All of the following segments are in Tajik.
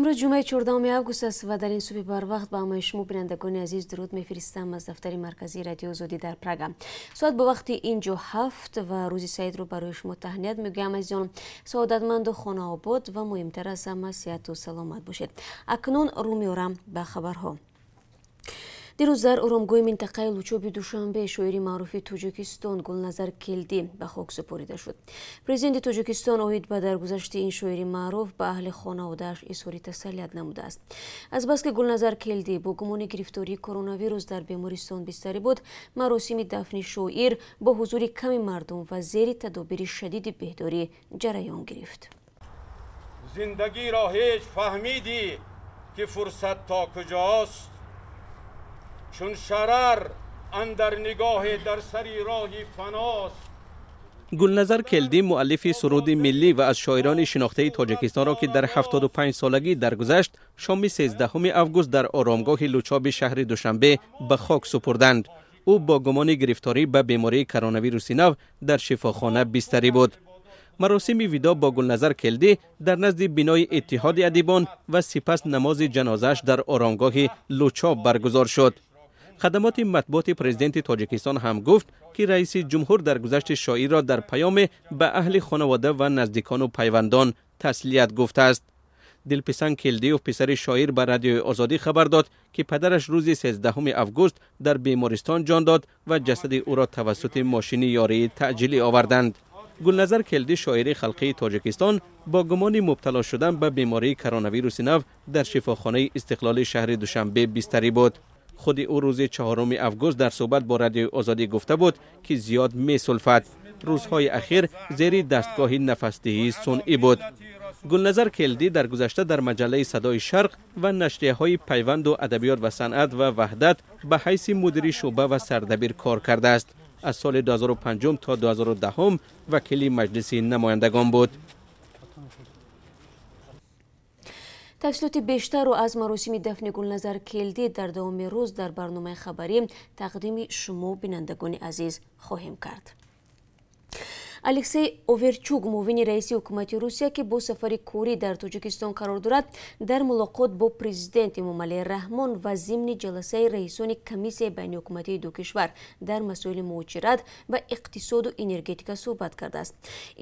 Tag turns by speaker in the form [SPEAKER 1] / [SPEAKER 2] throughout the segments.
[SPEAKER 1] Имрӯз ҷумъаи 14 август аст ва дар ин субҳи барвақт ба ҳамаи шумо бинандагони азиз дуруд мефиристам аз дафтари марказии Радиои Озодӣ дар Прага. Соат бо вақти ин ҷо 7 ва рӯзи саидро барои шумо таҳният мегӯям. Азизон, саодатманду хонаобод ва муҳимтар аз ҳама сиҳату саломат бошед. Акнун рӯ меорам ба хабарҳо. Дирӯз дар оромгоҳи минтақаи Лучоби Душанбе шоири маъруфи Тоҷикистон Гулназар Келдӣ ба хок супорида шуд. Президенти Тоҷикистон оид ба даргузашти ин шоири маъруф ба аҳли хонаводааш изҳори тасаллият намудааст. Азбаски Гулназар Келдӣ бо гумони гирифтории коронавирус дар бемористон бистарӣ буд, маросими дафни шоир бо ҳузури ками мардум ва зери тадобири шадиди беҳдорӣ ҷараён гирифт.
[SPEAKER 2] Зиндагиро ҳеҷ фаҳмидӣ, ки фурсат то куҷост? Чун шарар андар нигоҳе дар сари роҳи фаност.
[SPEAKER 3] Гулназар Келдӣ, муаллифи суруди миллӣ ва аз шоирони шинохтаи Тоҷикистонро, ки дар 75 солагӣ даргузашт, шоми 13 август дар оромгоҳи Лучоби шаҳри Душанбе ба хок супурданд. Ӯ бо гумони гирифторӣ ба бемории коронавируси нав дар шифохона бистарӣ буд. Маросими видо бо Гулназар Келдӣ дар назди бинои Иттиҳоди адибон ва сипас намози ҷанозааш дар оромгоҳи Лучоб баргузор шуд. Хадамоти матбуоти президенти Тоҷикистон ҳам гуфт, ки раиси ҷумҳур даргузашти шоирро дар паёме ба аҳли хонавода ва наздикону пайвандон таслият гуфтааст. Дилписанд Келдиев, писари шоир, ба Радиои Озодӣ хабар дод, ки падараш рӯзи 13 август дар бемористон ҷон дод ва ҷасади ӯро тавассути мошини ёрии таъҷилӣ оварданд. Гулназар Келдӣ, шоири халқии Тоҷикистон, бо гумони мубтало шудан ба бемории коронавируси нав дар шифохонаи Истиқлоли шаҳри Душанбе бистарӣ буд. Худи ӯ рӯзи 4 август дар суҳбат бо Радиои Озодӣ гуфта буд, ки зиёд месулфад. Рӯзҳои ахир зери дастгоҳи нафасдиҳии сунъӣ буд. Гулназар Келдӣ дар гузашта дар маҷаллаи Садои Шарқ ва нашрияҳои Пайванду Адабиёт ва санъат ва Ваҳдат ба ҳайси мудири шӯъба ва сардабир кор кардааст. Аз соли 2005 то 2010 вакили Маҷлиси намояндагон буд.
[SPEAKER 1] Тафсилоти бештарро аз маросими дафни Гулназар Келдӣ дар давоми рӯз дар барномаи хабарӣ тақдими шумо бинандагони азиз хоҳем кард. Алексей Оверчук, муовини раиси ҳукумати Русия, ки бо сафари корӣ дар Тоҷикистон қарор дорад, дар мулоқот бо президент Эмомалӣ Раҳмон ва зимни ҷаласаи раисони комиссияи байниҳукуматии ду кишвар дар масоили муҳоҷират ва иқтисоду энергетика суҳбат кардааст.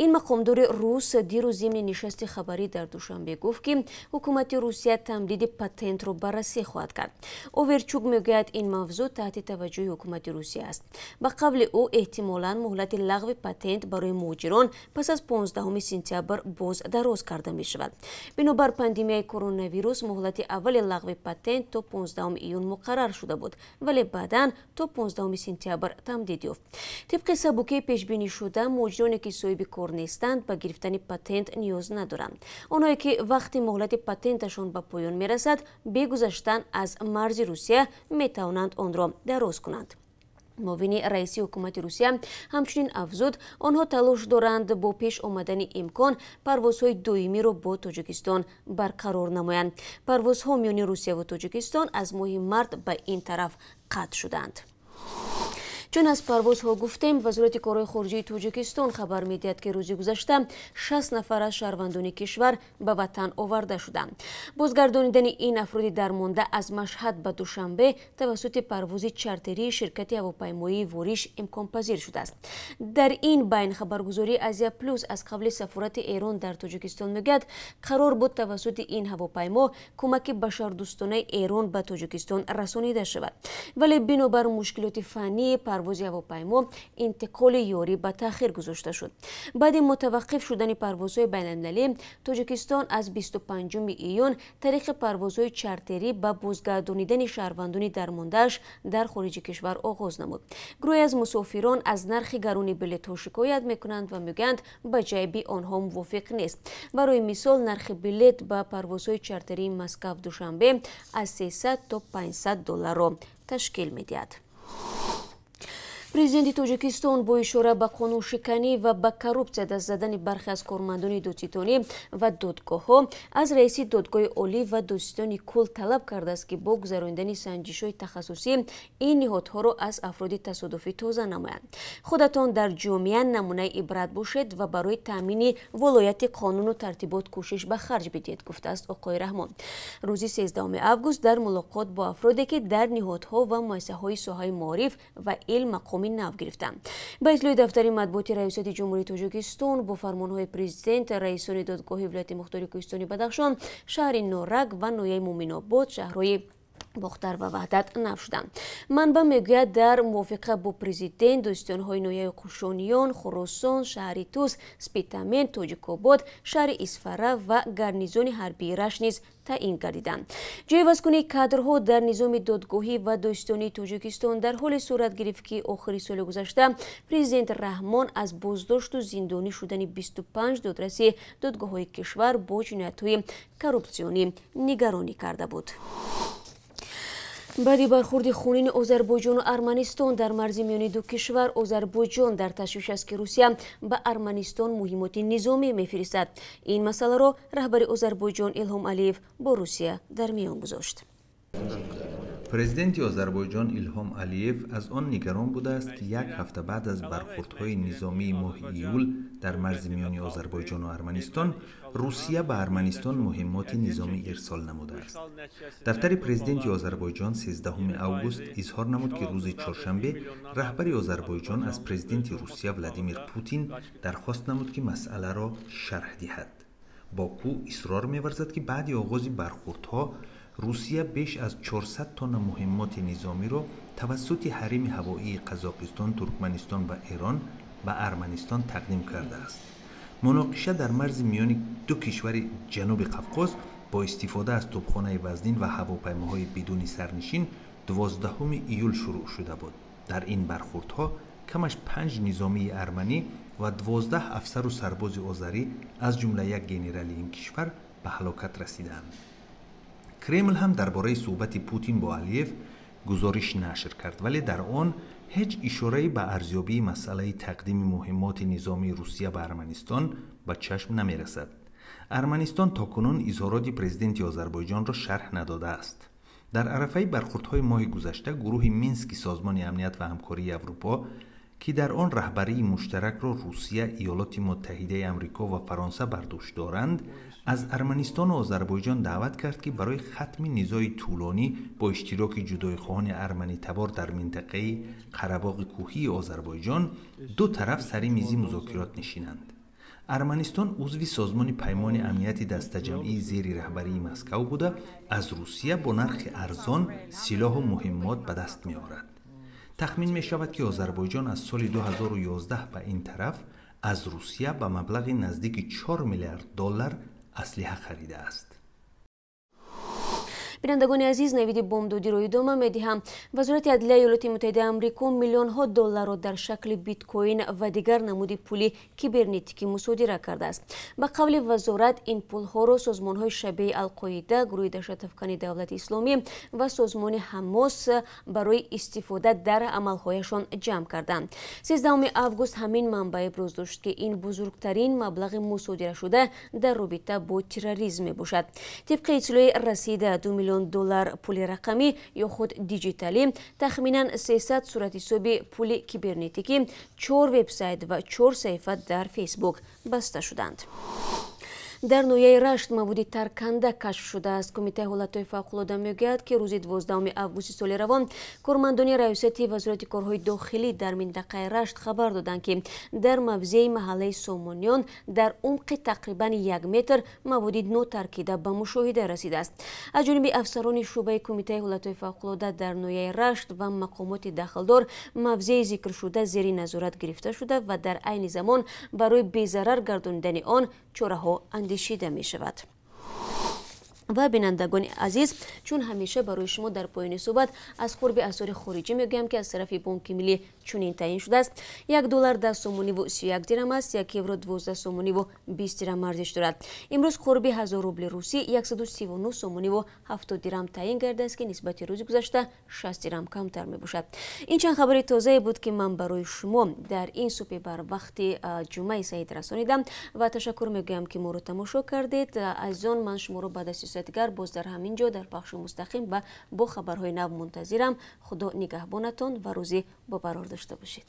[SPEAKER 1] Ин мақомдори рус дирӯз зимни нишасти хабарӣ дар Душанбе гуфт, ки ҳукумати Русия тамдиди патентро баррасӣ хоҳад кард. Оверчук мегӯяд, ин мавзӯъ таҳти таваҷҷӯҳи ҳукумати Русия аст. Ба қавли ӯ, эҳтимолан муҳлати лағви патент барои муҳоҷирон пас аз 15 сентябр боз дароз карда мешавад. Бинобар пандемияи коронавирус муҳлати аввали лағви патент то 15 июн муқаррар шуда буд, вале баъдан то 15 сентябр тамдид ёфт. Тибқи сабукии пешбинишуда, муҳоҷироне ки соҳиби кор нестанд, ба гирифтани патент ниёз надоранд. Онҳое ки вақти муҳлати патенташон ба поён мерасад, бегузаштан аз марзи Русия метавонанд онро дароз кунанд. Муовини раиси ҳукумати Русия ҳамчунин афзуд, онҳо талош доранд бо пеш омадани имкон парвозҳои доимиро бо Тоҷикистон барқарор намоянд. Парвозҳо миёни Русия ва Тоҷикистон аз моҳи март ба ин тараф қатъ шуданд. Чун аз парвозҳо гуфтем, Вазорати корҳои хориҷии Тоҷикистон хабар медиҳад, ки рӯзи гузашта 60 нафар аз шаҳрвандони кишвар ба ватан оварда шуданд. Бозгардонидани ин афроди дармонда аз Машҳад ба Душанбе тавассути парвози чартерии ширкати ҳавопаймоии Вориш имконпазир шудааст. Дар ин байн хабаргузории Азия Плюс аз қавли сафорати Эрон дар Тоҷикистон мегӯяд, қарор буд тавассути ин ҳавопаймо кӯмаки башардӯстонаи Эрон ба Тоҷикистон расонида шавад. Вале бинобар мушкилоти фаннии парвози ҳавопаймо интиқоли ёрӣ ба таъхир гузошта шуд. Баъди мутаваққиф шудани парвозҳои байналмилалӣ, Тоҷикистон аз 25 июн тариқи парвозҳои чартерӣ ба бозгардонидани шаҳрвандони дармондааш дар хориҷи кишвар оғоз намуд. Гурӯҳе аз мусофирон аз нархи гарони билетҳо шикоят мекунанд ва мегӯянд, ба ҷайби онҳо мувофиқ нест. Барои мисол, нархи билет ба парвозҳои чартерии Москав Душанбе аз 300 то 500 долларро ташкил медиҳад. Президенти Тоҷикистон бо ишора ба қонуншиканӣ ва ба коррупсия даст задани бархе аз кормандони додситонӣ ва додгоҳҳо аз раиси Додгоҳи Олӣ ва додситони кул талаб кардааст, ки бо гузаронидани санҷишҳои тахассусӣ ин ниҳодҳоро аз афроди тасодуфӣ тоза намоянд. Худатон дар ҷомеа намунаи ибрат бошед ва барои таъмини волояти қонуну тартибот кӯшиш ба харҷ бидиҳед, гуфтааст Оқои Раҳмон. Рӯзи 13 август дар мулоқот бо афроде, ки дар ниҳодҳо ва муассисаҳои соҳаи маориф ва илм мақоми нав гирифтанд. Ба иттилои дафтари матбуоти Раёсати Ҷумҳурии Тоҷикистон, бо фармонҳои президент раисони додгоҳи вилояти мухтори Кӯҳистони Бадахшон, шаҳри Норак ва ноҳияи Муминобод, шаҳрҳои Бохтар ва Ваҳдат нав шуданд. Манбаъ мегӯяд, дар мувофиқа бо президент додситонҳои ноҳияи Қушониён, Хуросон, шаҳри Тус, Спитамен, Тоҷикобод, шаҳри Исфара ва гарнизони ҳарбии Рашт низ таъин гардиданд. Ҷойвазкунии кадрҳо дар низоми додгоҳӣ ва додситонии Тоҷикистон дар ҳоле сурат гирифт, ки охири соли гузашта президент Раҳмон аз боздошту зиндонӣ шудани 25 додраси додгоҳҳои кишвар бо ҷиноятҳои коррупсионӣ нигаронӣ карда буд. Баъди бархурди хунини Озарбойҷону Арманистон дар марзи миёни ду кишвар, Озарбойҷон дар ташвиш аст, ки Русия ба Арманистон муҳимоти низомӣ мефиристад. Ин масъаларо раҳбари Озарбойҷон Илҳом Алиев бо Русия дар миён гузошт.
[SPEAKER 4] Президенти Озарбойҷон Илҳом Алиев аз он нигарон будааст, ки як ҳафта баъд аз бархурдҳои низомии моҳи июл дар марзи миёни Озарбойҷону Арманистон, Русия ба Арманистон муҳиммоти низомӣ ирсол намудааст. Дафтари президенти Озарбойҷон 13 август изҳор намуд, ки рӯзи чоршанбе раҳбари Озарбойҷон аз президенти Русия Владимир Путин дархост намуд, ки масъаларо шарҳ диҳад. Боку исрор меварзад, ки баъди оғози бархурдҳо Русия беш аз 400 тонна муҳиммоти низомиро тавассути ҳарими ҳавоии Қазоқистон, Туркманистон ва Эрон ба Арманистон тақдим кардааст. Муноқиша дар марзи миёни ду кишвари Ҷануби Қавқоз бо истифода аз тӯбхонаи вазнин ва ҳавопаймоҳои бидуни сарнишин 12 июл шурӯъ шуда буд. Дар ин бархурдҳо камаш 5 низомии арманӣ ва 12 афсару сарбози озарӣ, аз ҷумла як генерали ин кишвар, ба ҳалокат расиданд. Кремл ҳам дар бораи суҳбати Путин бо Алиев гузориш нашр кард, вале дар он ҳеҷ ишорае ба арзёбии масъалаи тақдими муҳиммоти низомии Русия ба Арманистон ба чашм намерасад. Арманистон то кунун изҳороти президенти Озарбойҷонро шарҳ надодааст. Дар арафаи бархурдҳои моҳи гузашта гурӯҳи Мински Созмони амният ва ҳамкории Аврупо, ки дар он раҳбарии муштаракро Русия, Иёлоти Муттаҳидаи Амрико ва Фаронса бар дӯш доранд, аз Арманистону Озарбойҷон даъват кард, ки барои хатми низои тӯлонӣ бо иштироки ҷудоихоҳони арманитабор дар минтақаи Қарабоғи кӯҳии Озарбойҷон ду тараф сари мизи музокирот нишинанд. Арманистон узви Созмони Паймони амнияти дастаҷамъии зери раҳбарии Москав буда, аз Русия бо нархи арзон силоҳу муҳиммот ба даст меорад. Тахмин мешавад, ки Озарбойҷон аз соли 2011 ба ин тараф аз Русия ба маблағи наздики 4 миллиард доллар аслиҳа харидааст.
[SPEAKER 1] Бинандагони азиз, навиди бомдодиро идома медиҳам. Вазорати адлияи Иёлоти Муттаҳидаи Амрико миллионҳо долларро дар шакли биткоин ва дигар намуди пули кибернетикӣ мусодира кардааст. Ба қавли вазорат, ин пулҳоро созмонҳои шабеҳи Алқоида, гурӯҳи даҳшатафкани Давлати Исломӣ ва созмони Ҳамос барои истифода дар амалҳояшон ҷамъ карданд. 13 август ҳамин манбаъ иброз дошт, ки ин бузургтарин маблағи мусодирашуда дар робита бо терроризм мебошад. Тибқи иттилои расида, 2 миллион доллар пули рақамӣ ё худ диҷиталӣ, тахминан 300 суратҳисоби пули кибернетикӣ, 4 вебсайт ва 4 саҳифа дар Фейсбук баста шуданд. Дар ноҳияи Рашт маводи тарканда кашф шудааст. Кумитаи ҳолатҳои фавқулода мегӯяд, ки рӯзи 12 августи соли равон кормандони раёсати Вазорати корҳои дохилӣ дар минтақаи Рашт хабар доданд, ки дар мавзеи маҳаллаи Сомониён дар умқи тақрибан 1 метр маводи нотаркида ба мушоҳида расидааст. Аз ҷониби афсарони шӯъбаи Кумитаи ҳолатҳои фавқулода дар ноҳияи Рашт ва мақомоти дахлдор мавзеи зикршуда зери назорат гирифта шуда ва дар айни замон барои безарар гардонидани он чораҳо андешида мешавад. Ва бинандагони азиз, чун ҳамеша барои шумо дар поёни суҳбат аз қурби асъори хориҷӣ мегӯям, ки аз тарафи Бонки Миллӣ Чунин таъин шудааст: 1 доллар 10 сомониву 31 дирам аст, 1 евро 12 сомониву 20 дирам арзиш дорад. Имрӯз қурби 1000 рубли русӣ 139 сомониву 70 дирам таъин гардааст, ки нисбати рӯзи гузашта 60 дирам камтар мебошад. Ин чанд хабари тозае буд, ки ман барои шумо дар ин субҳи барвақти ҷумъаи саид расонидам ва ташаккур мегӯям, ки моро тамошо кардед. Азизон, ман шуморо баъд аз 3 соати дигар боз дар ҳамин ҷо дар пахши мустақим ва бо хабарҳои нав мунтазирам. Худо нигаҳбонатон ва рӯзӣ бобарор дошта бошед.